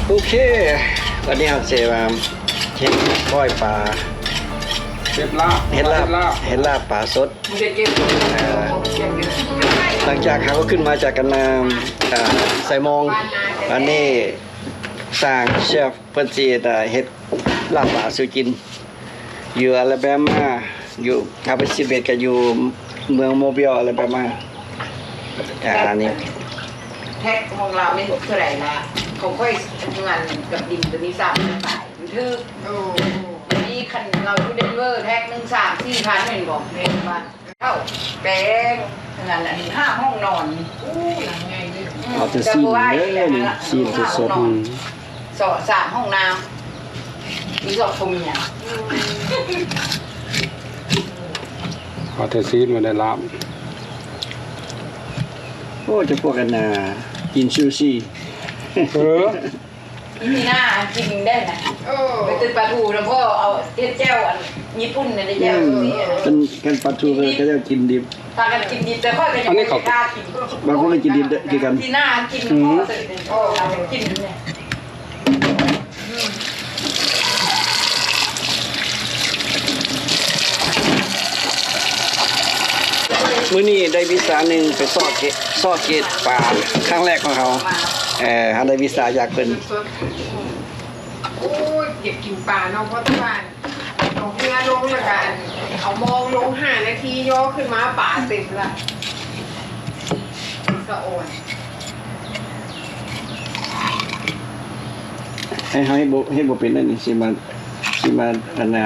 ໂອເຄ ວັນນີ້ເຮົາຊິມາເຮັດກ້ອຍປາ ເຮັດລາບ ເຮັດລາບ ເຮັດລາບປາສົດ. ອ່າ ຫຼັງຈາກເຮົາກໍຂຶ້ນມາຈາກການ ອ່າ ໃສ່ມອງ ອັນນີ້ ທາງເຊຟເພິ່ນຊິ ອ່າ ເຮັດລາບປາສູ່ກິນ ຢູ່ອາລາແບມາ ຢູ່ ຖ້າເປັນສິບເອັດກໍຢູ່ເມືອງໂມບິລ ອາລາແບມາ. ອ່າ ອັນນີ້ ແທັກຂອງລາວແມ່ນເທົ່າໃດລະ? ຂອງຂ້ອຍເງິນກັບດິນຕົວນີ້ສາມພັນປາຍ ມັນຖືກ. ໂອ້ ນີ້ຄັນລາວຢູ່ເດນເວີ ແທັກໜຶ່ງສາມສີ່ພັນແມ່ນບໍ່? ແມ່ນວ່າ ເຂົ້າ ແປ້ງ ອັນນັ້ນ ອັນຫ້າຫ້ອງນອນ. ໂອ້ ຫຼັງໃຫຍ່ເດ້. ອືມ ເອົາແຕ່ຊີ້ນເດີນີ້ ຊີ້ນສົດໆ. ອືມ ສອງ ສາມຫ້ອງນ້ຳ ມີສອງຜົວເມຍ. ເອົາແຕ່ຊີ້ນ ບໍ່ໄດ້ລາບ. ໂອ້ ຈະພວກກັນນາ ກິນຊູຊີ. ເອີ ມີໜ້າກິນໄດ້ນະ. ໂອ້ ໄປຕື່ມປາທູນຳພໍ່ ເອົາເຮັດແຈ່ວອັນຍີ່ປຸ່ນນັ້ນເດ້. ແຈ່ວ ອືມ ເອີ ຄັນ ຄັນປາທູກໍ ເຂົາເຈົ້າກິນດິບ. ພາກັນກິນດິບ ແຕ່ຂ້ອຍກໍຍັງບໍ່ໄດ້ກ້າກິນ. ບາງຄົນກໍກິນດິບຄືກັນ. ທີ່ໜ້າກິນ ອືມ ພໍ່ ເອີ ເອົາໄປກິນ. ມື້ນີ້ໄດ້ວິຊາໜຶ່ງ ໄປຊອກເກະ ຊອກເກະປາຄັ້ງແລກຂອງເຮົາ. ເອີ ເຮົາໄດ້ວິຊາຈາກເພິ່ນ. ໂອ້ຍ ຢາກກິນປາເນາະ ເພາະວ່າເອົາເຮືອລົງ ແລ້ວກະເອົາມອງລົງ ຫ້ານາທີ ຍໍຂຶ້ນມາ ປາເຕັມລະ ສະອອນ. ໃຫ້ເຮົາເຮັດບໍ່ ເຮັດບໍ່ເປັນເດ້ນີ້ ຊິມາ ຊິມາ ອັນນ່າ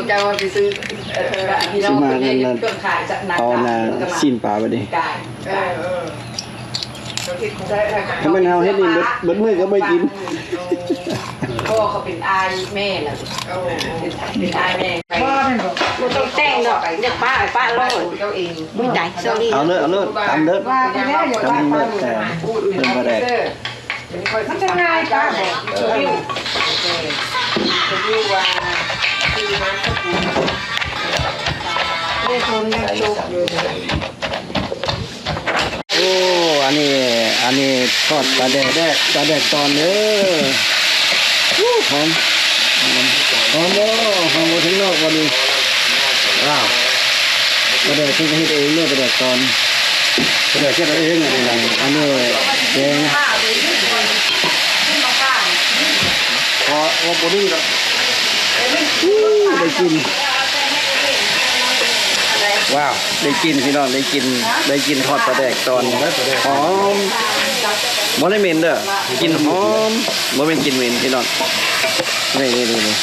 ເຈົ້າວ່າຊິຊື້ ເອີ ເອີ ພີ່ນ້ອງ ຊິມາ ອັນນັ້ນ ເອົາອັນນ່າ ຊີ້ນປາໄປເດ້. ເອີ ເອີ ຖ້າແມ່ນເຮົາເຮັດນີ້ເບິດ ເບິດມື້ກໍບໍ່ໄດ້ກິນ. ເພາະວ່າເຂົາເປັນອ້າຍແມ່ລະ. ເອີ ເປັນອ້າຍແມ່. ບໍ່ແມ່ນບໍ່ ບໍ່ຕ້ອງແຕ່ງດອກ ເລືອກປາ ປາໂລດ. ເຈົ້າເອງ ໄດ້ ສອຣີ ເອົາເລີຍ ເອົາເລີຍ ຕຳເລີຍ ຕຳເລີຍ. ເອີ ເພິ່ນບໍ່ໄດ້ ມັນຈະງ່າຍປາບໍ່? ເອີ ໂອ້ ອັນນີ້ ອັນນີ້ທອດປາແດກ ປາແດກຕອນເດີ. ໂອ້ ຫອມ ຫອມ ຫອມບໍ່ ຫອມບໍ່ ເຖິງນອກບໍ່ນີ້. ວ້າວ ປາແດກເພິ່ນເຮັດເອງເດີ ປາແດກຕອນ. ປາແດກເຮັດເອງອັນນີ້ນະ. ອັນນີ້ແກງ ພໍ ພໍບໍ່ດຶງດອກ. ອູ້ ໄດ້ກິ່ນ ວ້າວ ໄດ້ກິ່ນພີ່ນ້ອງ ໄດ້ກິ່ນ ໄດ້ກິ່ນທອດປາແດກຕອນ ຫອມ ບໍ່ໄດ້ເໝັນເດີ ກິ່ນຫອມ ບໍ່ແມ່ນກິ່ນເໝັນພີ່ນ້ອງ. ນີ້ ນີ້ ນີ້ ນີ້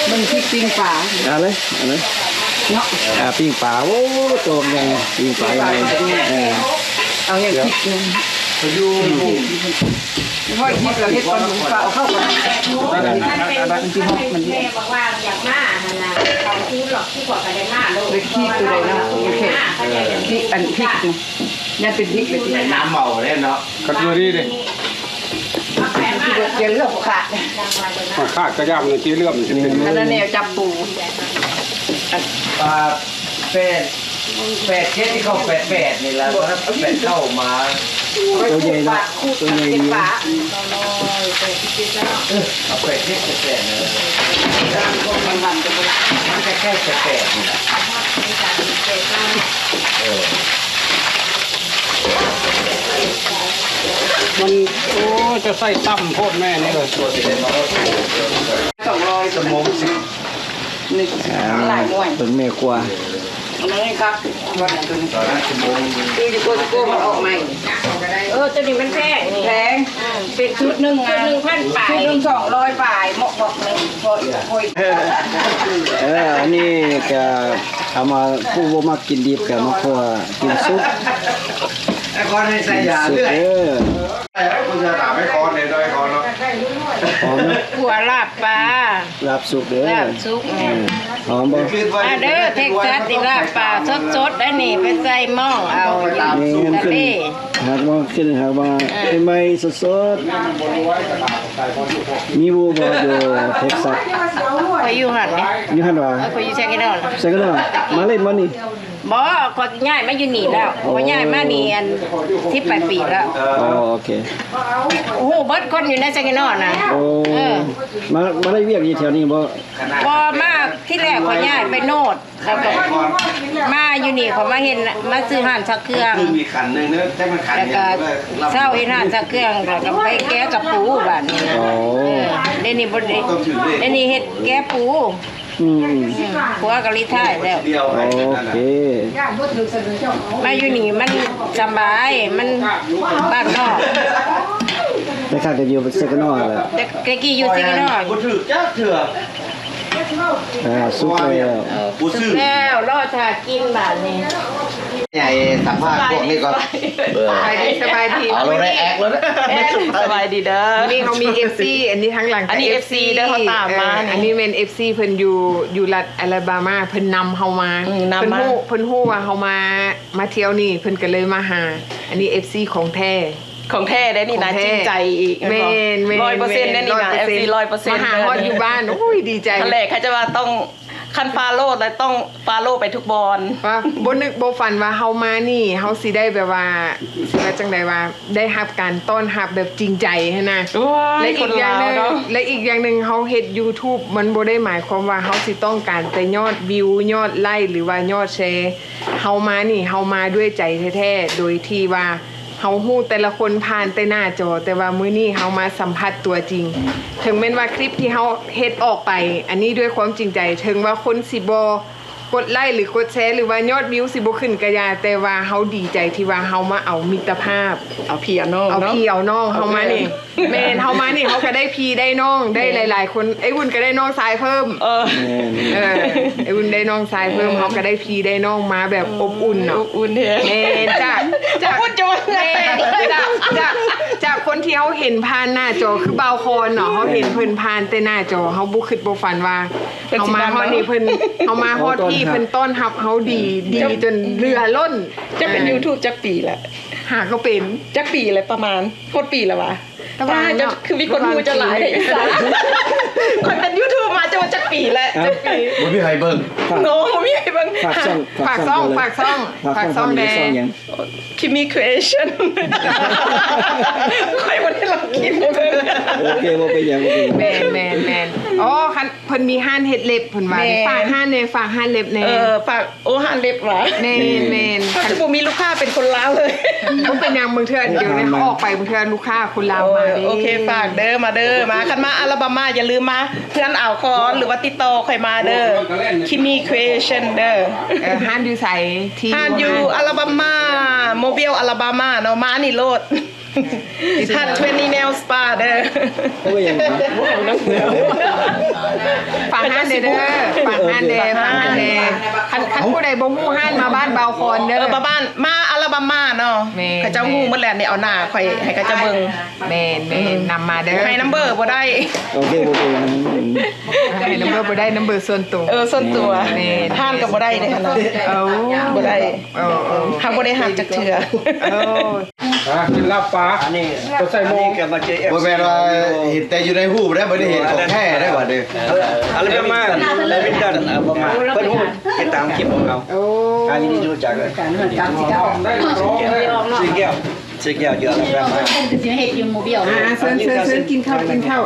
ເບິ່ງທີ່ປີ້ງປາ ເອົາເລີຍ ເອົາເລີຍເນາະ. ອ່າ ປີ້ງປາ ໂອ້ ໂຕໃຫຍ່ ປີ້ງປາໃຫຍ່. ເອີ ເອົາຫຍັງຄິດ ພາຍຸ ຂ້ອຍຄິດວ່າເຮັດປາດຸກ ເອົາເຂົ້າກັນ. ມັນຊິຮອດ ມັນຊິ ແມ່ບອກວ່າຢາກມາຫັ້ນນະ ເຂົາຄືຫຼອກຄືກວ່າກໍໄດ້ມາໂລດ. ໄດ້ຄິດຕົວໃດເນາະ ໂອເຄ ທີ່ອັນພິກນະ ຍັງເປັນພິກເລີຍ ໃສ່ນ້ຳເມົາເດ້ເນາະ. ຄັນຕົວນີ້ເດ້ ມັນຊິບໍ່ເຈເລື່ອມຂາດ ມັນຂາດກະຢ່າ ມັນເຈເລື່ອມ ມັນຊິເປັນ ອັນນັ້ນແນວຈັບປູ ປາ ແປດ ແປດເຈັດ ທີ່ເຂົ້າແປດແປດນີ້ລະ ແປດເກົ້າມາ. ໂຕໃຫຍ່ເນາະ ໂຕໃຫຍ່ດີ. ເອີ ເອົາແປດເຈັດ ແປດແປດນີ້ລະ ມັນໃກ້ໆແປດແປດນີ້ລະ. ເອີ ມັນ ໂອ້ ຈະໃສ່ຕ່ຳໂພດແມ່ນີ້ເອີຍ. ສອງຮ້ອຍ ຊົ່ວໂມງສິບ ນີ້ ອ່າ ຫຼາຍໜ່ວຍ ເບິ່ງແມ່ຄົວ ອັນນີ້ຄັກ ວັນນັ້ນຕົວນີ້ ຄືຢູ່ໂກຊິໂກມັນອອກໃໝ່. ເອີ ຕົວນີ້ມັນແພງ ແພງ ເປັນຊຸດໜຶ່ງ ຊຸດໜຶ່ງພັນປາຍ ຊຸດໜຶ່ງສອງຮ້ອຍປາຍ ເໝາະ ເໝາະ ເອີ ອັນນີ້ກະເອົາມາ ຜູ້ບໍ່ມັກກິນດິບກະມາຂົ້ວກິນສຸກ ໄອ້ຄອນໃຫ້ໃສ່ຢາເລືອດ ເອີ. ຜູ້ຊາຍຖາມໄອ້ຄອນເດ້ ໄອ້ຄອນເນາະ ຫອມເນາະ. ຂົ້ວລາບປາ ລາບສຸກເດີ ລາບສຸກ ອືມ ຫອມບໍ່? ມາເດີ ເທັກຊັສ ນີ້ລາບປາສົດໆ ໄດ້ນີ້ ໄປໃສ່ໝ້ອງເອົາຢູ່ ແມ່ນ ທະເລ ຫາກວ່າ ຄືຫາກວ່າ ເອີ ໃໝ່ໆ ສົດໆ. ມີວູບໍ່ຢູ່ເທັກຊັສ? ຂ້ອຍຢູ່ຫັ້ນເດ້ ຢູ່ຫັ້ນຫວາ? ເອີ ຂ້ອຍຢູ່ແຊງກິດອນ ແຊງກິດອນ ມາຫຼິ້ນບໍ່ນີ້? ບໍ່ ຂ້ອຍຍ້າຍມາຢູ່ນີ້ແລ້ວ. ໂອ້ ຂ້ອຍຍ້າຍມານີ້ອັນ ສິບປາຍປີແລ້ວ. ອໍ ໂອເຄ. ຮູ້ເບິດຄົນຢູ່ໃນໄຊຍະນະນະ. ໂອ້ ເອີ ມາ ມາໄດ້ວຽກຢູ່ແຖວນີ້ບໍ່? ບໍ່ ມາທີແລກຂ້ອຍຍ້າຍໄປໂນດ ແລ້ວກໍມາຢູ່ນີ້ ຂ້ອຍມາເຮັດ ມາຊື້ຮ້ານຊັກເຄື່ອງ ແລ້ວກໍເຊົ່າເຮັດຮ້ານຊັກເຄື່ອງ ແລ້ວກໍໄປແກະກະປູບາດນີ້. ອໍ ເອີ ດຽວນີ້ບໍ່ໄດ້ ດຽວນີ້ເຮັດແກະປູ. ອືມ ອືມ ຜົວກໍຣີທາຍແລ້ວ. ໂອເຄ ມາຢູ່ນີ້ມັນສະບາຍ ມັນບ້ານນອກ. ແຕ່ຂ້າກໍຢູ່ເຊກະນໍແຫຼະ ແຕ່ ແຕ່ກີ້ຢູ່ເຊກະນໍ ບໍ່ຖືກຈັກເທື່ອ. ອ່າ ສຸກແລ້ວ ເອີ ສຸກແລ້ວ ລໍຖ້າກິນບາດນີ້. ໃຫຍ່ສຳພາດພວກນີ້ກໍ ສະບາຍດີ ສະບາຍດີ ເອົາລົງໄດ້ແອັກແລ້ວເດີ. ສະບາຍດີເດີ. ນີ້ເຮົາມີເອັຟຊີ ອັນນີ້ທາງຫຼັງ ອັນນີ້ເອັຟຊີເດີ ເຂົາຕາມມານີ້. ອັນນີ້ແມ່ນເອັຟຊີເພິ່ນຢູ່ ຢູ່ລັດອາລາບາມາ ເພິ່ນນຳເຮົາມາ. ອືມ ນຳມາ ເພິ່ນຮູ້ ເພິ່ນຮູ້ວ່າເຮົາມາ ມາທ່ຽວນີ້ ເພິ່ນກໍເລີຍມາຫາ. ອັນນີ້ເອັຟຊີຂອງແທ້ ຂອງແທ້ເດ້ນີ້ນະ ຂອງແທ້ ຈິງໃຈອີກ. ແມ່ນ ແມ່ນ ຮ້ອຍເປີເຊັນເດ້ນີ້ນະ ເອັຟຊີ ຮ້ອຍເປີເຊັນ ມາຫາຮອດຢູ່ບ້ານ. ໂອ້ຍ ດີໃຈ. ຫັ້ນແຫຼະ ເຂົາຈະວ່າຕ້ອງ ຄັນຟາໂລແລ້ວຕ້ອງຟາໂລໄປທຸກບ່ອນ. ວ່າບໍ່ນຶກບໍ່ຝັນວ່າເຮົາມານີ້ ເຮົາຊິໄດ້ແບບວ່າ ຊິວ່າຈັ່ງໃດວ່າ ໄດ້ຮັບການຕ້ອນຮັບແບບຈິງໃຈຫັ້ນນະ. ໂອ້ຍ ແລະອີກຢ່າງໜຶ່ງ ຄົນລາວເນາະ ແລະອີກຢ່າງໜຶ່ງ ເຮົາເຮັດຢູທູບ ມັນບໍ່ໄດ້ໝາຍຄວາມວ່າເຮົາຊິຕ້ອງການແຕ່ຍອດວິວ ຍອດໄລ ຫຼືວ່າຍອດແຊ. ເຮົາມານີ້ ເຮົາມາດ້ວຍໃຈແທ້ໆ ໂດຍທີ່ວ່າ ເຮົາຮູ້ແຕ່ລະຄົນຜ່ານແຕ່ໜ້າຈໍ ແຕ່ວ່າມື້ນີ້ເຮົາມາສຳຜັດຕົວຈິງ. ເຖິງແມ່ນວ່າຄລິບທີ່ເຮົາເຮັດອອກໄປ ອັນນີ້ດ້ວຍຄວາມຈິງໃຈ ເຖິງວ່າຄົນຊິບໍ່ກົດໄລ ຫຼື ກົດແຊ ຫຼືວ່າຍອດວິວຊິບໍ່ຂຶ້ນກະຢ່າ ແຕ່ວ່າເຮົາດີໃຈທີ່ວ່າເຮົາມາເອົາມິດຕະພາບ ເອົາພີ່ເອົານ້ອງ ເອົາ ເນາະ ພີ່ເອົານ້ອງເຮົາມານີ້. ໂອເຄ ແມ່ນ ເຮົາມານີ້ເຮົາກໍໄດ້ພີ່ໄດ້ນ້ອງ ໄດ້ ແມ່ນ ຫຼາຍໆຄົນ. ອ້າຍອຸ່ນກໍໄດ້ນ້ອງຊາຍເພີ່ມ. ເອີ ເອີ ອ້າຍອຸ່ນໄດ້ນ້ອງຊາຍເພີ່ມ ເອີ ເຮົາກໍໄດ້ພີ່ໄດ້ນ້ອງມາແບບ ເອີ ອົບອຸ່ນເນາະ ອົບອຸ່ນແທ້. ແມ່ນ ຈາກ ຈາກ ອົບອຸ່ນຈະວ່າ ແມ່ນ ຈາກ ຈາກ ຈາກຄົນທີ່ເຮົາເຫັນຜ່ານໜ້າຈໍ ຄືບ່າວຄອນເນາະ ເຮົາເຫັນ ເອີ ເພິ່ນຜ່ານແຕ່ໜ້າຈໍ ເຮົາບໍ່ຄິດບໍ່ຝັນວ່າ ເພິ່ນ ເຮົາມາຮອດນີ້ ຊິນຳເຮົາ ເພິ່ນ ເຮົາມາຮອດ ໂອ້ ຕ້ອນຮັບ ທີ່ເພິ່ນຕ້ອນຮັບເຮົາດີ ດີຈົນເຫຼືອລົ້ນ. ເຈົ້າເປັນ ເອີ ຢູທູບຈັກປີລະ? ຫາກໍເປັນ ຈັກປີລະ? ປະມານ ຮອດປີລະຫວາ? ປາ ເຈົ້າຄືມີຄົນຮູ້ເຈົ້າຫຼາຍແທ້ ອີສາ. ຂ້ອຍເປັນຢູທູບມາເຈົ້າວ່າຈັກປີແລ້ວ? ຈັກປີ? ບໍ່ມີໃຜເບິ່ງເນາະ ບໍ່ມີໃຜເບິ່ງ. ຝາກຊ່ອງ ຝາກຊ່ອງ ຝາກຊ່ອງ ຝາກຊ່ອງແດ່. ຄິມມີຄຣີເອເຊິນ ຂ້ອຍບໍ່ໄດ້ລອງກິນໃຫ້ເບິ່ງ. ໂອເຄ ບໍ່ເປັນຫຍັງ ບໍ່ເປັນຫຍັງ. ແມ່ນໆໆ. ອໍ ຄັນເພິ່ນມີຮ້ານເຮັດເລັບ ເພິ່ນວ່າ. ແມ່ນ. ຝາກຮ້ານແດ່ ຝາກຮ້ານເລັບແດ່. ເອີ ຝາກ ໂອ້ ຮ້ານເລັບຫວາ? ແມ່ນໆ. ແມ່ນ ເຂົາຈະບໍ່ມີລູກຄ້າເປັນຄົນລາວເລີຍ. ບໍ່ເປັນຫຍັງ ບາງເທື່ອດຽວນີ້ເຮົາອອກໄປ ບາງເທື່ອລູກຄ້າຄົນລາວມາເດ້. ໂອເຄ ຝາກເດີ ມາເດີ ມາ ຄັນມາອາລາບາມາ ຢ່າລືມມາເຮືອນອາວຄອນ ຫຼືວ່າຕິດຕໍ່ຂ້ອຍມາເດີ ຄິມມີຄຣີເອເຊິນເດີ. ເອີ ຮ້ານຢູ່ໃສ? ທີ່ ຮ້ານຢູ່ອາລາບາມາ ໂມບິວ ອາລາບາມາເນາະ ມານີ້ໂລດ. ຮັກເທຣນນີ່ເນວສະປາເດີ. ໂອ້ຍ ຫຍັງຫວະ? ຝາກຮ້ານແດ່ເດີ ຝາກຮ້ານແດ່ ຝາກຮ້ານແດ່. ຄັນ ຄັນຜູ້ໃດບໍ່ຮູ້ຮ້ານ ມາບ້ານບ່າວຄອນເດີ. ເອີ ມາບ້ານ ມາອາລາບາມາເນາະ. ແມ່ນ ເຂົາເຈົ້າຮູ້ໝົດແລ້ວນີ້ ເອົາໜ້າຂ້ອຍໃຫ້ເຂົາເຈົ້າເບິ່ງ. ແມ່ນໆ ນຳມາເດີ. ໃຫ້ນຳເບີບໍ່ໄດ້. ໂອເຄ ບໍ່ເປັນຫຍັງ. ໃຫ້ນຳເບີບໍ່ໄດ້ ນຳເບີສ່ວນຕົວ. ເອີ ສ່ວນຕົວ. ແມ່ນ ຮ້ານກໍບໍ່ໄດ້ເດ້ຫັ້ນນະ. ເອີ ບໍ່ໄດ້. ເອີໆ ເຮົາບໍ່ໄດ້ຮັກຈັກເທື່ອ. ເອີ. ຮະ ກິນລາບປາ ອັນນີ້ ກໍໃສ່ໝໍ້ ອັນນີ້ກໍມາເຈີ ເອັຟຊີ ບໍ່ແມ່ນວ່າເຫັນແຕ່ຢູ່ໃນຮູບໄດ້ ບໍ່ໄດ້ເຫັນຂອງແທ້ໄດ້ບັດນີ້. ເອີ ອາລາບາມາ ເອີ ວິນຕັນ ອາລາບາມາ ເພິ່ນຮູ້ ຕິດຕາມຄລິບຂອງເຮົາ. ໂອ້ ອ່າ ຍິນດີທີ່ຮູ້ຈັກເລີຍ. ຊື່ແກ້ວ ຊື່ແກ້ວ ຢູ່ອາລາບາມາ. ເພິ່ນກໍຊິເຮັດຢູ່ໂມບິວ. ອ່າ ເຊີນ ເຊີນ ເຊີນ ກິນເຂົ້າ ກິນເຂົ້າ.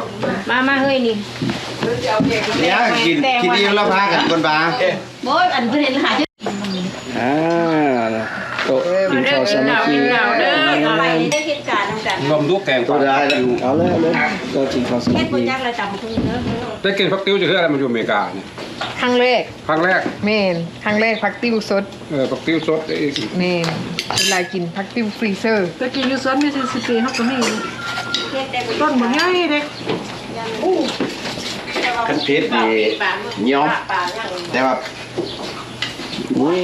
ມາ ມາເຮີ້ຍນີ້. ເນຍ ກິນ ກິນອີ່ມແລ້ວພາກັນກ່ອນບາ. ບໍ່ ອັນເພິ່ນເຫັນລະຫາ. ອ່າ ໂຕະກິນເຂົ້າສາມັກຄີ. ເອີ ເດີ ເດີ ເດີ ເດີ ເດີ ເຮັດການນຳກັນ. ລວມດູແກງ ໂຕະ ໄດ້ແລ້ວ ເອົາເລີຍ ເອົາເລີຍ. ໂຕະກິນເຂົ້າສາມັກຄີ ເຮັດບໍ່ຈັກລະຕຳບັກຫຸ່ງເດີ. ໄດ້ກິນຜັກຕິວຈັກເທື່ອແລ້ວ ມາຢູ່ອາເມລິການີ້? ຄັ້ງແລກ. ຄັ້ງແລກ? ແມ່ນ ຄັ້ງແລກ ຜັກຕິວສົດ. ເອີ ຜັກຕິວສົດອີກ. ແມ່ນ ເວລາກິນຜັກຕິວຟຣີເຊີ. ແຕ່ກີ້ຢູ່ສວນມິສຊິສຊິປີ ເຮົາກໍມີຢູ່ ຕົ້ນບັກໃຫຍ່ເດ້. ຄັນເຜັດນີ້ຍອມ ແຕ່ວ່າ ໂອ້ຍ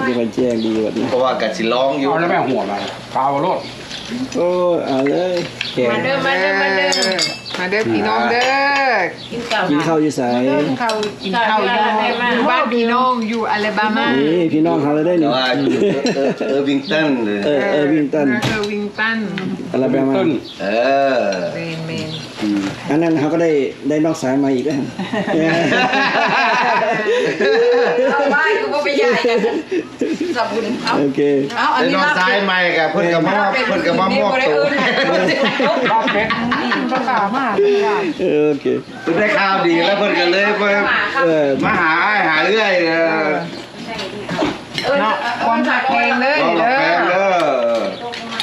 ມີໄຟແຈ້ງດີບັດນີ້ ເພາະວ່າກໍຊິລອງຢູ່. ເອົາແລ້ວແມ່ຫົວມາ ເອົາໂລດ. ໂອ້ຍ ເອົາເລີຍ ແກງ. ມາເດີ ມາເດີ ມາເດີ ມາເດີພີ່ນ້ອງເດີ. ກິນເຂົ້າ ກິນເຂົ້າຢູ່ໃສ? ກິນເຂົ້າ ກິນເຂົ້າຢູ່ ຢູ່ບ້ານພີ່ນ້ອງຢູ່ອາລາບາມາ. ນີ້ພີ່ນ້ອງເຮົາເລີຍເດ້ນີ້. ເອີ ເອີ ເອີວິງຕັນເດີ. ເອີ ເອີວິງຕັນ ເອີວິງຕັນ ອາລາບາມາ. ເອີ ແມ່ນໆ. ອັນນັ້ນເຮົາກໍໄດ້ ໄດ້ນ້ອງຊາຍໃໝ່ອີກແລ້ວ. ເອົາໄວ້ ຄືບໍ່ໄປຍ້າຍກັນ ສະບຸນ. ເອົາ ໂອເຄ ເອົາ ອັນນີ້ ໄດ້ນ້ອງຊາຍໃໝ່ກໍເພິ່ນກໍມາ ເພິ່ນກໍມາມອບໂຕ. ເອີ ໂອເຄ ເພິ່ນໄດ້ຂ່າວດີແລ້ວ ເພິ່ນກໍເລີຍມາ ເອີ ມາຫາອ້າຍຫາເອື້ອຍ. ເອີ ເນາະ ຄວາມຮັກແພງເດີ ເດີ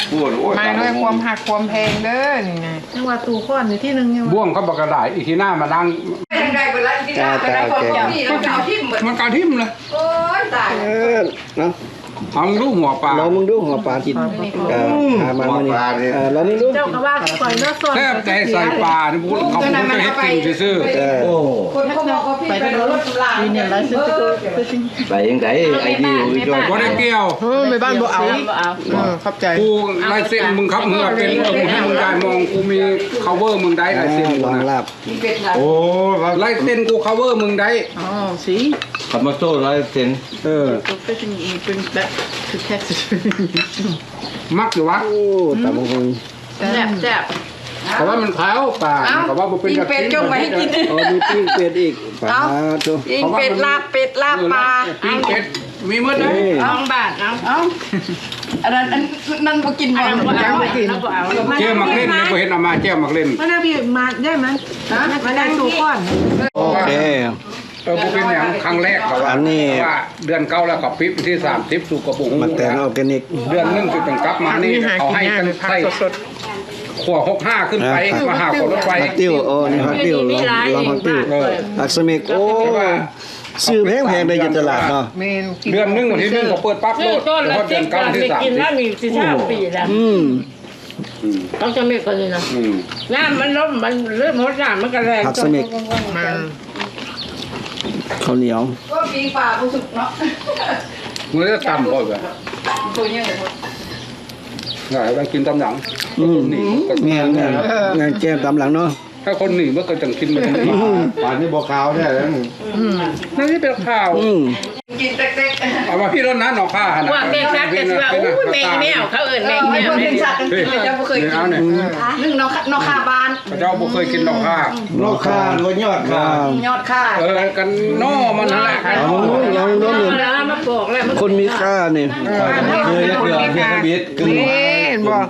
ໂອ້ຍ ມາດ້ວຍຄວາມຮັກຄວາມແພງເດີ ນີ້ນະ. ຍັງວ່າຕູ້ຄ້ອນຢູ່ທີ່ໜຶ່ງ ຍັງວ່າ ບ່ວງເຂົາບັກກະດາຍ ອີຂີ້ໜ້າມານັ່ງ ຍັງໄດ້ເວລາ ອີຂີ້ໜ້າ ໂອເຄ ມັນກໍເອົາຖິ້ມເບິດ ມັນກໍເອົາຖິ້ມເລີຍ. ໂອ້ຍ ຕາຍ ເອີ ເນາະ ເອົາ ລອງດູຫົວປາ ລອງເບິ່ງດູຫົວປາທີ່ ເອີ ຫາມາມື້ນີ້. ເອີ ລອງເບິ່ງດູ ເຈົ້າກໍວ່າຄືຂ້ອຍເນາະ ແຊບແຕ່ໃສ່ປານີ້ ເຂົາບໍ່ໄດ້ເຮັດກິນຊື່ໆ. ເອີ ໂອ້ ຄົນເຂົາບອກວ່າ ປີນີ້ຫຼາຍສຸດ ໄປຈັ່ງໃດ ໄອດີ ບໍ່ໄດ້ກ່ຽວ. ເອີ ແມ່ບ້ານບໍ່ເອົາ ເອີ ຂອບໃຈ. ກູລາຍເຊັນມຶງຂັບເຮືອເປັນ ໃຫ້ມຶງໄດ້ມອງ ກູມີ cover ມຶງໄດ້ລາຍເຊັນກູນະ. ໂອ້ ລາຍເຊັນກູ cover ມຶງໄດ້. ອໍ ສີ ຂັບມາໂຊລາຍເຊັນ. ເອີ ມັກຢູ່ວະ. ໂອ້ ຕຳບັກຫຸ່ງ ແຊບໆ. ເຂົາວ່າມັນຂາວປາ ເຂົາວ່າບໍ່ເປັນ ປີ້ງເປັດຈົ່ງໄວ້ໃຫ້ກິນ. ໂອ້ ມີປີ້ງເປັດອີກ ປາໂທ້ ປີ້ງເປັດ ລາບເປັດ ລາບປາ ປີ້ງເປັດ ມີໝົດເລີຍ. ເອົາບາດ ເອົາ ເອົາ ອັນນັ້ນ ອັນນັ້ນບໍ່ກິນບໍ່ ອັນນັ້ນບໍ່ເອົາ ແຈ່ວໝາກເລັ່ນ ບໍ່ເຫັນເອົາມາ ແຈ່ວໝາກເລັ່ນ. ມາແນວພີ່ ມາໄດ້ມັນ ມາໄດ້ສູ່ກ່ອນ. ໂອເຄ ເອີ ບໍ່ເປັນຫຍັງ ຄັ້ງແລກເຂົາວ່າ ອັນນີ້ ເດືອນເກົ້າແລ້ວເຂົາປິດ ວັນທີສາມສິບ ສູ່ກໍບໍ່ຮູ້ ໝາກແຕງອອກແກນິກ ເດືອນໜຶ່ງຄືຕ້ອງກັບມານີ້ ເຂົາໃຫ້ກັນໃສ່ ຂົວຫົກຫ້າຂຶ້ນໄປ ມາຫາຂົວລົດໄຟ. ຜັກຕິ້ວ ໂອ້ ນີ້ຜັກຕິ້ວ ລອງ ລອງຜັກຕິ້ວ ເອີ ຜັກສະເມັກ ໂອ້ ຊື່ແພງໆ ໄດ້ຢູ່ຕະຫຼາດເນາະ. ແມ່ນ ເດືອນໜຶ່ງ ວັນທີໜຶ່ງ ເຂົາເປີດປັບໂລດ ເພາະເດືອນເກົ້າ ວັນທີສາມສິບ ອືມ ອືມ ຕ້ອງຈະມີຄົນນີ້ນະ ອືມ ນ້ຳມັນລົ້ມ ມັນເລີ່ມຫົດນ້ຳ ມັນກໍແລ່ນ ຜັກສະເມັກ ມາ ເຂົ້າໜຽວ ໂອ້ ປີ້ງປາຜູ້ສຸກເນາະ ມື້ລະຕຳບໍ່ແບບ ໂຕໃຫຍ່ ຫຼາຍໄດ້ກິນຕຳຫຼັງ ອືມ ແມ່ນໆ ແມ່ນ ແກງຕຳຫຼັງເນາະ. ຖ້າຄົນໜີມັນກໍຈັ່ງກິນມັນ ປານນີ້ບໍ່ຂາວແທ້. ອືມ ມັນຊິເປັນຂາວ ອືມ ກິນເຕັກໆ ເອົາມາພີ່ໂລດນະ ໜໍ່ຂ່າຫັ້ນນະ. ພວກເດັກສັດກໍຊິວ່າ ໂອ້ຍ ແມ່ອີແມວ ເຂົາເອີ້ນແມ່ອີແມວ ເປັນສັດ ເຂົາເຈົ້າບໍ່ເຄີຍກິນ ໜຶ່ງໜໍ່ຂ່າ ໜໍ່ຂ່າບ້ານ ເຂົາເຈົ້າບໍ່ເຄີຍກິນໜໍ່ຂ່າ. ໜໍ່ຂ່າ ຫຼືວ່າຍອດຂ່າ? ຍອດຂ່າ ເອີ ກັນໜໍ່ມັນຫັ້ນແຫຼະ. ເອົາມາເບິ່ງ ລອງເບິ່ງ ເອົາມາປອກແລ້ວ ຄົນມີຄ່ານີ້ ເອີ ເຄີຍເຮັດເຮືອນເຮັດທຳອິດ ແມ່ນບໍ່?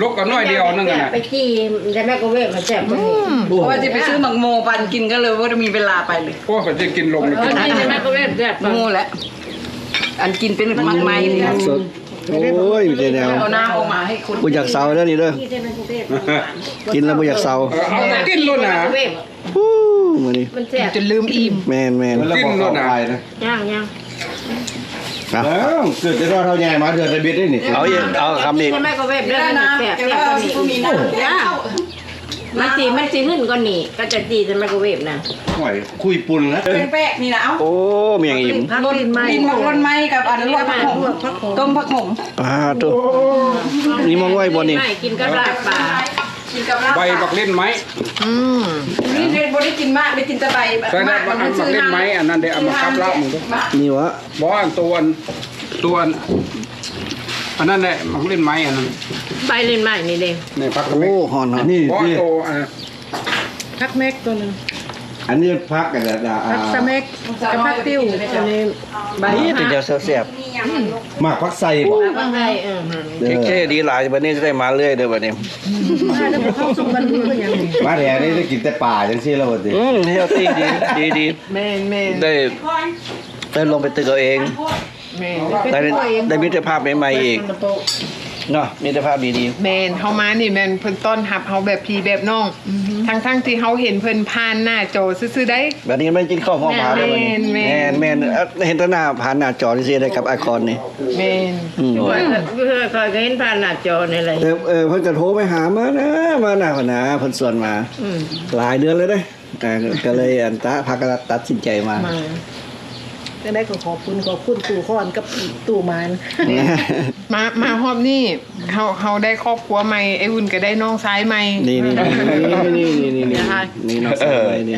ລົກກັນໜ້ອຍດຽວໜຶ່ງຫັ້ນນະ ໄປຈີ່ໃນໄມໂຄເວຟມັນແຊບກວ່ານີ້. ອືມ ເພາະວ່າຊິໄປຊື້ໝາກໂມປັ່ນກິນ ກໍເລີຍບໍ່ໄດ້ມີເວລາໄປເລີຍ. ໂອ້ຍ ຂ້ອຍຊິກິນລົງ ເອີ ກິນໃນໄມໂຄເວຟແຊບກວ່າ. ຮູ້ແຫຼະ ອັນກິນເປັນໝາກໄມ້ນີ້ ໂອ້ຍ ມີແຕ່ແນວ ເອົານ້ຳອອກມາໃຫ້ຄົນ ບໍ່ຢາກເຊົາເດີນີ້ເດີ ກິນແລ້ວບໍ່ຢາກເຊົາ. ເອີ ເອົາ ກິນໂລດນະ. ໂອ້ ມື້ນີ້ ມັນແຊບ ຈົນລືມອີ່ມ. ແມ່ນໆ ກິນໂລດນະ. ຍັງໆ ເອົາ ເກີດແຕ່ນ້ອຍເທົ່າໃຫຍ່ມາເທື່ອທຳອິດເດ້ນີ້. ເອົາອີກ ເອົາຄຳອີກ ໃນໄມໂຄເວຟເດີ ມັນແຊບ ແຊບກວ່ານີ້. ມັນຊິ ມັນຊິຫຶ້ນກວ່ານີ້ ກໍຈະຈີ່ໃນໄມໂຄເວຟນະ. ໂອ້ຍ ຄຸຍປຸ່ນລະ ແປກໆ ນີ້ນະ. ເອົາ ໂອ້ ມີຫຍັງອີກ? ຜັກຫຼິ້ນໄມ້ ກິນໝາກຫຼົ່ນໄມ້ກັບອັນລວກຜັກໂຂມ ຕົ້ມຜັກໂຂມ. ປາໂທ້ ມີໝ່ອງໄວ້ບໍ່ນີ້? ກິນກັບລາບປາ. ກິນກັບລາບ ໃບບັກຫຼິ້ນໄມ້. ອືມ ນີ້ເຮັດບໍ່ໄດ້ກິນໝາກ ໄດ້ກິນແຕ່ໃບ. ໃສ່ແລ້ວ ໝາກມັນ ບັກຫຼິ້ນໄມ້ອັນນັ້ນເດ້ ເອົາມາກັບລາບມັນເດ້. ນີ້ຫວາ? ບໍ່ ອັນຕົວ ອັນຕົວ ອັນ ອັນນັ້ນແຫຼະ ບັກຫຼິ້ນໄມ້ອັນນັ້ນ ໃບຫຼິ້ນໄມ້ນີ້ເດ້. ນີ້ຜັກ ໂອ້ ຮ້ອນໆ ນີ້ ບໍ່ ອັນໂຕ ອ່າ ຜັກແມັກຕົວໜຶ່ງ. ອັນນີ້ຜັກອັນນັ້ນ ອ່າ ຜັກສະເມັກກັບຜັກຕິ້ວ ອັນນີ້ ນີ້ແຕ່ແນວແຊບໆ. ໝາກຜັກໄຊບໍ່? ໝາກຜັກໄຊ ເອີ ເອີ ເທ່ໆ ດີຫຼາຍ. ບັດນີ້ຊິໄດ້ມາເລື້ອຍເດີບັດນີ້. ມາແຖວນີ້ໄດ້ກິນແຕ່ປາຈັ່ງຊີ້ແລ້ວບັດນີ້. ອືມ ເຮັດດີ ດີໆ ແມ່ນໆ ໄດ້ ໄດ້ລົງໄປຕຶກເອົາເອງ. ແມ່ນ ໄດ້ ໄດ້ມິດຕະພາບໃໝ່ໆ ອີກເນາະ ມິດຕະພາບດີໆ. ແມ່ນ ເຮົາມານີ້ແມ່ນເພິ່ນຕ້ອນຮັບເຮົາແບບພີ່ແບບນ້ອງ ທັງໆທີ່ເຮົາເຫັນເພິ່ນຜ່ານໜ້າຈໍຊື່ໆ ໄດ໋. ບັດນີ້ແມ່ນກິນເຂົ້າພ້ອມຫາເລີຍ. ແມ່ນ ແມ່ນໆ ເຫັນແຕ່ໜ້າ ຜ່ານໜ້າຈໍຊື່ໆ ໄດ໋ ກັບອ້າຍຄອນນີ້. ແມ່ນ ອືມ ຂ້ອຍກໍເຫັນຜ່ານໜ້າຈໍນີ້ແຫຼະ. ເອີ ເພິ່ນກໍໂທໄປຫາ ມານະ ມານະ ເພິ່ນນະ ເພິ່ນຊວນມາ. ອືມ ຫຼາຍເດືອນແລ້ວເດ້. ອ່າ ກໍເລີຍ ອັນຕາ ພາກັນຕັດສິນໃຈມາ ມາ. ຈັ່ງໃດກໍຂອບຄຸນ ຂອບຄຸນຕູ້ຄອນກັບຕູ້ໝານ. ມາ ມາຮອບນີ້ ເຮົາ ເຮົາໄດ້ຄອບຄົວໃໝ່ ໄອ້ອຸ່ນກໍໄດ້ນ້ອງຊາຍໃໝ່. ນີ້ໆໆ ນີ້ນ້ອງຊາຍໃໝ່ນີ້.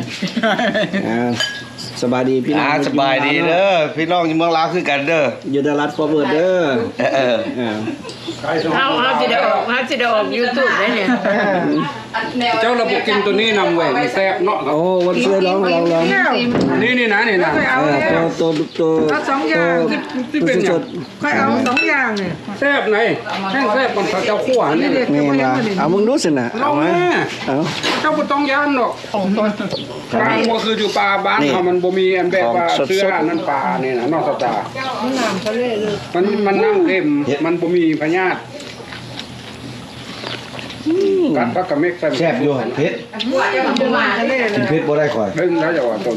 ອ່າ ສະບາຍດີພີ່ນ້ອງ ອ່າ ຢູ່ ສະບາຍດີເດີ ຢູ່ເມືອງລາວເດີ ພີ່ນ້ອງຢູ່ເມືອງລາວຄືກັນເດີ ຢູ່ Dallas Fort Worth ເດີ ເອີ ເອີ ເຮົາ ເຮົາຊິໄດ້ອອກ ເຮົາຊິໄດ້ອອກ YouTube ໄດ້ນີ້ ເຈົ້າລະບໍ່ກິນໂຕນີ້ນຳເວີຍ ມັນແຊບເນາະ ໂອ້ ວັນເຊີຍລອງ ລອງ ລອງ ນີ້ ນີ້ນະ ນີ້ນະ ເອີ ໂຕ ໂຕ ໂຕ ເອົາສອງຢ່າງ ໂຕ ຊິ ຊິເປັນຫຍັງ ຂ້ອຍເອົາສອງຢ່າງນີ້ ແຊບໃດ ແຮງແຊບ ມັນເຂົາເຈົ້າຂົ້ວນີ້ ແມ່ນວ່າ ເອົາເບິ່ງດູຊັ້ນນະ ລອງມາ ເອົາ ເຈົ້າບໍ່ຕ້ອງຢ້ານດອກ ປາບໍ່ຄືຢູ່ປ່າ ບ້ານເຮົາມັນບໍ່ມີອັນແບບວ່າເຊື້ອອັນນັ້ນປານີ້ນະ ນ້ອງສາວຕາ ມັນນ້ຳທະເລເລີຍ ມັນ ມັນນ້ຳເຄັມ ມັນບໍ່ມີພະຍາດ ອືມ ກັດຜັກກະເມັກໃສ່ ແຊບຢູ່ ເຜັດ ກິນເຜັດບໍ່ໄດ້ຂ້ອຍ ເບິ່ງແລ້ວຢ່າວ່າຕົນ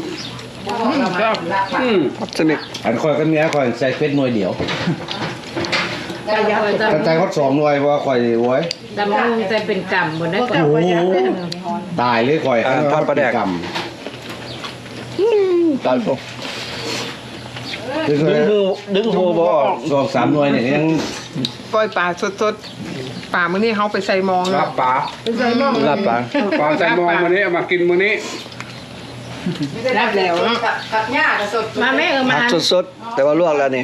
ອືມ ແຊບ ອືມ ສະເມັກ ອັນຂ້ອຍກັບເມຍຂ້ອຍໃສ່ເຜັດໜ່ວຍດຽວ ຄັນໃສ່ຮອດສອງໜ່ວຍ ເພາະວ່າຂ້ອຍ ໂອ້ຍ ຕຳບັກຫຸ່ງໃສ່ເປັນກຳພຸ້ນນະ ໂອ້ໂຫ ຕາຍເລີຍຂ້ອຍ ອັນທອດປາແດກ ກຳ ອືມ ຕາຍໂຕ ດຶງຫູ ດຶງຫູບໍ່ອອກ ສອງສາມໜ່ວຍນີ້ຍັງ ປ່ອຍປາສົດໆ ປາມື້ນີ້ເຮົາໄປໃສ່ມອງ ລາບປາ ໄປໃສ່ມອງ ລາບປາ ປາໃສ່ມອງມື້ນີ້ ເອົາມາກິນມື້ນີ້ ລາບແລ້ວເນາະ ຜັກຫຍ້າກໍສົດ ມາແມ່ ເອີ ມາ ຜັກສົດໆ ແຕ່ວ່າລວກແລ້ວນີ້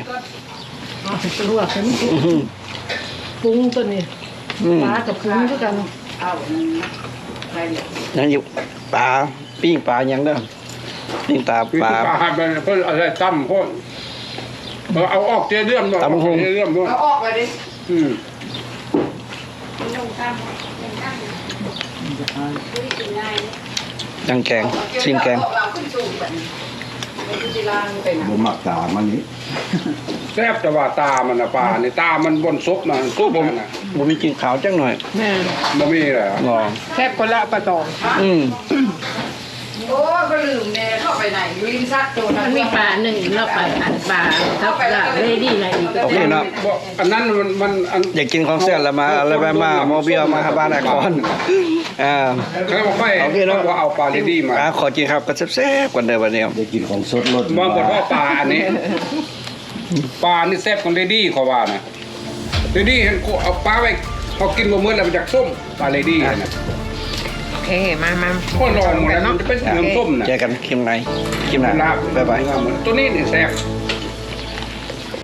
ລວກໃຫ້ມັນສຸກ ປຸງຕົວນີ້ ອືມ ປາກໍປຸງຄືກັນ ຍັງຢູ່ ປາ ປີ້ງປາຫຍັງເດີ ປີ້ງຕາ ປີ້ງປາ ປາ ເພິ່ນເອົາໃສ່ຕຳໂພດ ເອົາອອກເຈເລື່ອມໂລດ ຕຳບັກຫຸ່ງ ເຈເລື່ອມໂລດ ເອົາອອກເລີຍເດ້ ອືມ ຍັງແກງ ຊີ້ນແກງ ບໍ່ມັກຕາມັນນີ້ ແຊບ ແຕ່ວ່າຕາມັນນະ ປານີ້ ຕາມັນບ່ອນສົບນະ ສົບນະ ບໍ່ມີກິ່ນຄາວຈັກໜ້ອຍ ແມ່ນ ບໍ່ມີແລ້ວ ບໍ່ ແຊບກວ່າລະປາຕອງ ອືມ ໂອ້ຍ ກໍລືມແນ່ ເຂົ້າໄປໃນ ຢູ່ລິມສັດໂຕນັ້ນ ມັນມີປາໜຶ່ງເນາະ ປາ ອັນປາ ເຂົ້າໄປແລ້ວກໍເລີຍດີນະອີກ ໂອເຄເນາະ ບໍ່ ອັນນັ້ນມັນ ມັນ ອັນ ຢາກກິນຂອງແຊບລະມາ ລະແວະມາ ມໍເບຍ ມາຫາບ້ານນາຄອນ ອ່າ ຄັນວ່າຂ້ອຍ ໂອເຄເນາະ ວ່າເອົາປາເລດີ້ມາ ອ່າ ຂໍກິນເຂົ້າກັນແຊບໆກ່ອນເດີບັດນີ້ ໄດ້ກິນຂອງສົດໂລດ ມາບໍ່ພໍປາອັນນີ້ ປານີ້ແຊບກວ່າເລດີ້ ຂ້ອຍວ່ານະ ເລດີ້ຫັ້ນ ເອົາປາໄວ້ ເຮົາກິນບໍ່ໝົດແລ້ວມັນຢາກສົ້ມ ປາເລດີ້ຫັ້ນນະ ໂອເຄ ມາ ມາ ໂອ້ຍ ລອງໝົດແລ້ວ ມັນຈະເປັນເລື່ອງສົ້ມນະ ເຈີກັນຄລິບໃນ ຄລິບໜ້າ ບາຍບາຍ ໂຕນີ້ນີ້ແຊບ